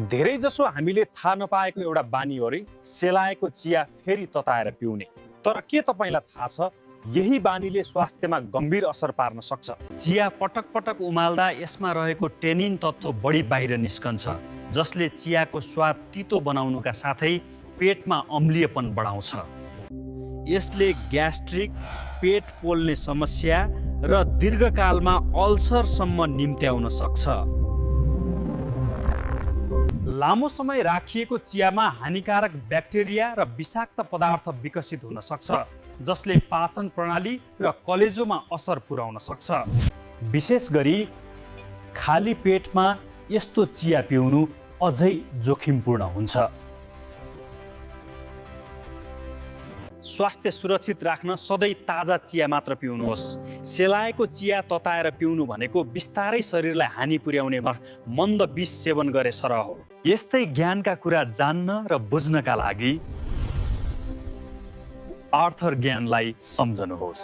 धेरैजसो हामीले थाहा नपाएको एउटा बानी हो रे सेलाएको चिया फेरि तताएर पिउने। तर के तपाईँलाई थाहा छ यही बानीले स्वास्थ्यमा गम्भीर असर पार्न सक्छ। चिया पटक पटक उमाल्दा यसमा रहेको टेनिन तत्त्व बढी बाहिर निस्कन्छ, जसले चियाको स्वाद तितो बनाउनुका साथै पेटमा अम्लीयपन बढाउँछ। यसले ग्यास्ट्रिक, पेट पोल्ने समस्या र दीर्घकालमा अल्सरसम्म निम्त्याउन सक्छ। लामो समय राखिएको चियामा हानिकारक ब्याक्टेरिया र विषाक्त पदार्थ विकसित हुन सक्छ, जसले पाचन प्रणाली र कलेजोमा असर पुर्याउन सक्छ। विशेष गरी खाली पेटमा यस्तो चिया पिउनु अझै जोखिमपूर्ण हुन्छ। स्वास्थ्य सुरक्षित राख्न सधैँ ताजा चिया मात्र पिउनुहोस्। सेलाएको चिया तताएर पिउनु भनेको बिस्तारै शरीरलाई हानि पुर्याउने मन्द विष सेवन गरे सरह हो। यस्तै ज्ञानका कुरा जान्न र बुझ्नका लागि आर्थर ज्ञानलाई सम्झनुहोस्।